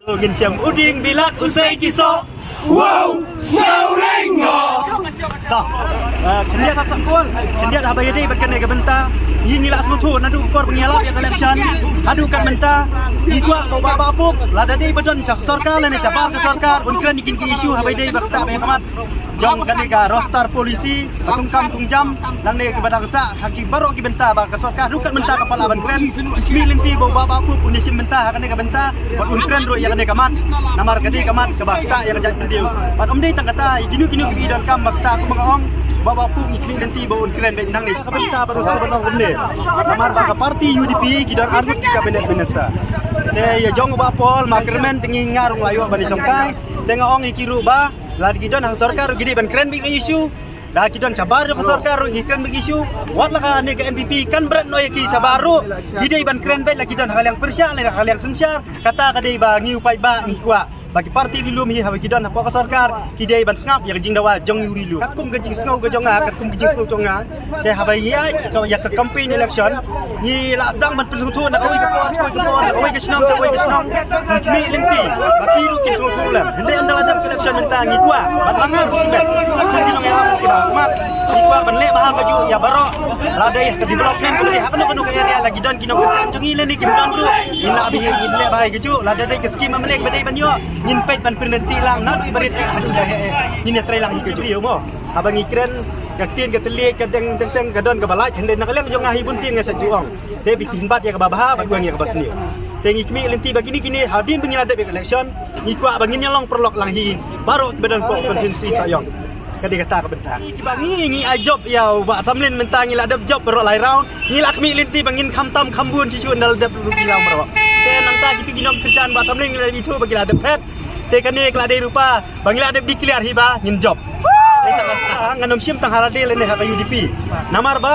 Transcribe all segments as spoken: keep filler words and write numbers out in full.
Ngin shem u ding bilat u sei ki soh. Wow, snow ring ngo. Ta. Khyndiat ha sakol, khyndiat haba ïadei bad kane ka bynta. Ngi ngi la sngewthuh naduh ka por ba ngi ïalap ïa ka election haduh kat mynta. Ngi kwah ba u Bah Bah Pup, lada dei ba don sha sorkar lane shabar ka sorkar, un kren ïa kine ki issue haba ïadei bad kata ba ïa ka mat jong kane ka roster policy, ba thung kam thung jam, nangne kiba dang sah ha ki baroh ki bynta ba ka sorkar ruh kat mynta ka pala ban kren. Ngi mih lynti ba u Bah Bah Pup un ïashim bynta ha kane ka bynta, bad un kren ruh ïa kane ka mat. Namar ka dei ka mat kaba ktah ïa ka jaitbynriew. Bad ym dei tang kata, ïa kino kino kiba donkam ba ktah, kumba nga ong, u Bah Bah Pup ngi mih lynti ba un kren beit nangne sha ka bynta baroh sha baroh kumne. Namar ba ka party U D P ki don arngut ki cabinet minister. Te ïa jong u Bah Paul Markyrmen te ngi nga ruh la ïoh ban ïashongkai. Te nga ong ïa ki ruh ba lada ki don ha sorkar ruh ki dei ban kren beit ka issue. Da ki don shabar jong ka sorkar ruh ki kren beit issue. Wat la kane ka N P P kan bret noh ïa ki shabar ruh, ki dei ban kren beit la ki don ha ka liang pyrshah lane ha ka liang synshar. Kata ka dei ba ngi u paidbah ngi kwah ba ki party ri lum hi haba ki don hapoh ka sorkar ki dei ban sngap ïa ka jingdawa jong ngi u ri lum. Katkum ka jingsngew ka jong nga, katkum ka jingsngew jong nga, te haba ïa ka, ïa ka campaign election ngi la sdang ban pynsngewthuh na kawei ka por sha kawei ka por, na kawei ka shnong sha kawei ka shnong. Ngi mih lynti ba ki ruh kin sngewthuh lem. Hynrei ynda la dep ka election mynta ngi kwah bad ma nga ruh shimet, katkum ki nongïalam kiba ha khmat, ngi kwah ban leh bha kajuh ïa baroh. Lada ïa ka development kaba dei ha kano kano ka area, la ki don ki nongkyrshan jong ngi lane kim don ruh, ngin lah bha, ngin leh bha kajuh. Lada dei ka skim M L A ba dei ban ïoh, ngin peit ban pynrem lang naduh ba rit eh haduh ba heh eh. Ngin ïatrei lang hi kajuh ïa mo. Haba ngi kren ka ktien ka thylliej ka deng teng teng ka don kaba lait, hynrei na ka liang jong nga hi bun sien nga sa ju ong. Te phi ïa bat ïa kaba bha bad weng ïa kaba sniew. Te ngi khmih lynti ba kine kine hadien ba ngi la dep ïa ka election ngi kwah ba ngin ïa long paralok lang hi baroh kiba don hapoh constituency Sohiong. Ka dei kata ka bynta. Kiba ngi ngi ai jop ïa u Bah Samlin mynta ngi la dep jop baroh lai round. Ngi la khmih lynti ba ngin kham tam kham bun shisha ynda la dep ruh ngi la baroh. Te nangta kito ki nongkyrshan Bah Samlin ngi la ithuh ba ki la dep phet. Te kane ka la dei rupa ba ngi la dep declare hi ba ngin jop. Te tang ka, ngan ym shim tang ha lade lane ha ka U D P. Namar ba,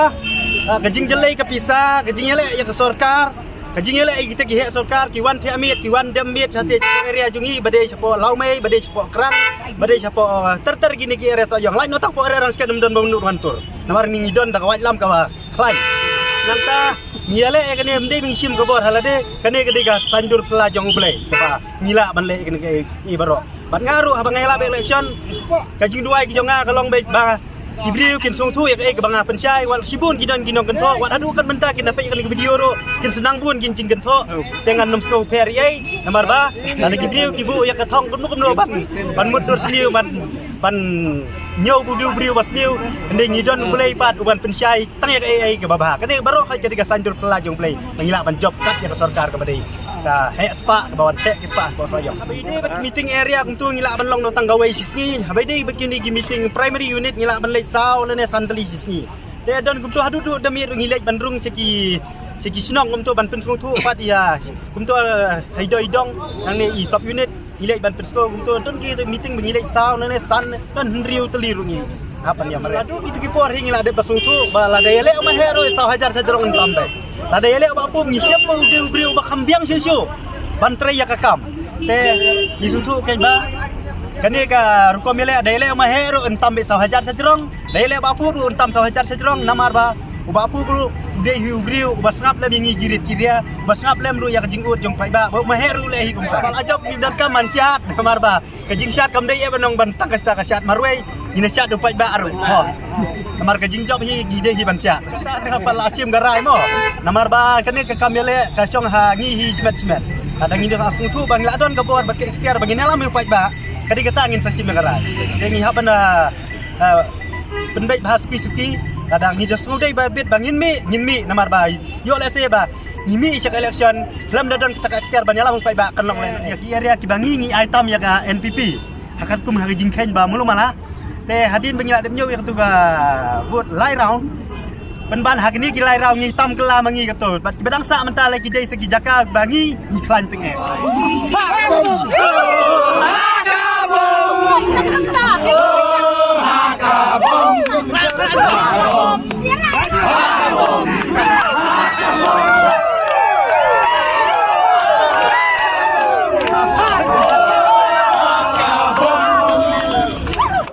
ah, ka jingjyllei ka pisa, ka jingïaleh ïa ka sorkar, ka jingïaleh ïa kita ki heh sorkar, ki wan thiah miet, ki wan dem miet sha te area jong ngi, ba dei shapoh Lawmei, ba dei shapoh Krang, ba dei shapoh, ah, ter ter kine ki area Sohiong. Lait noh tang hapoh area Rangshken ym don ba mut ban tur. Namar ngi don da ka waitlam kaba khlaiñ. Nangta ngi ïaleh ïa kane ym dei ba ngi shim ka bor ha lade, kane ka dei ka saiñdur phylla jong U Blei kaba ngi lah ban leh ïa kane kaei baroh. Bad nga ruh haba nga ïalap election, ka jingduwai ki jong nga ka long beit ba ki briew kin sngewthuh ïa kaei kaba nga pynshai, wat shibun ki don ki nongkynthoh, wat haduh kat mynta kin da peit ïa kane ka video ruh kin sa nang bun ki jingkynthoh. Te ngan ym sngewpher ei ei, namar ba lada ki briew ki buh ïa ka thong kumno kumno ban, ban mutdur sniew, ban, ban ñiew ba u dei u briew ba sniew. Hynrei ngi don U Blei pat uban pynshai tang ïa kaei kaei kaba bha. Kane baroh ka dei ka saiñdur phylla jong U Blei ba ngi lah ban jop kat ïa ka sorkar kaba dei ka heh spah, kaba wan heh ki spah hapoh Sohiong. Haba ïadei bad meeting area kumto ngi lah ban long noh tang kawei shi sngi. Haba ïadei bad kine ki meeting primary unit ngi lah ban leit saw lane san tylli shi sngi. Te don kumto haduh duh da miet ruh ngi leit ban rung sha ki, sha ki shnong kumto ban pynsngewthuh pat ïa kumto, eh, ha i dong i dong nangne i sub unit. Ngi leit ban pynsngew kumto, don ki meeting ba ngi leit saw nangne san, don hynriew tylli ruh ngi hap ban ïa mareh. Haduh kito ki por hi ngi la dep ba sngewthuh ba lada ïaleh u Maheh ruh saw hajar shajrong yn tam beit. Lada ïaleh u Bah Pup ngi shem ba u dei u briew uba kham biang shuh shuh ban trei ïa ka kam. Te ngi sngewthuh kein ba kane ka rukom ïaleh, da ïaleh u Maheh ruh yn tam beit saw hajar shajrong. Da ïaleh u Bah Pup ruh yn tam saw hajar shajrong, namar ba u Bah Pup ruh u dei hi u briew uba sngap lem ïa ngi ki rit ki ria, uba sngap lem ruh ïa ka jingud jong paidbah. Ba u Maheh ruh u leh hi kumta. Ba la jop ngi donkam ban shad, namar ba ka jingshad kam dei ïa ban ong ban tang ka sha ka shad marwei, ngin ïa shad da u paidbah ruh. Mo. Namar ka jingjop hi ngi dei hi ban shad. Ka pat la shim ka rai mo. Namar ba kane ka kam ïaleh ka shong ha ngi hi shimet shimet. Lada ngi dang sngewthuh ba ngi la don ka bor bad ka ikhtiar ba ngin ïalam ïa u paidbah, ka dei kata ngin sa shim ïa ka rai. Te ngi hap ban, ah, ah, pynbeit bha suki suki. Lada ngi dang sngewdei ba bit ba ngin mih, ngin mih namar ba ïoh lehse ba ngi mih sha ka election khlem da don kata ka ikhtiar ban ïalam ïa u paidbah kan long lehse. Ïa ki area kiba ngi ngi ai tam ïa ka N P P ha katkum ha ka jingkheiñ ba mulu mala. Te hadien ba ngi la dep ñiew ïa katu ka vote lai round, pynban ha kine ki lai round ngi tam kylla ma ngi kato. Bad kiba dang sah mynta la ki dei sa ki jaka ba ngi ngi khlaiñ teng eh.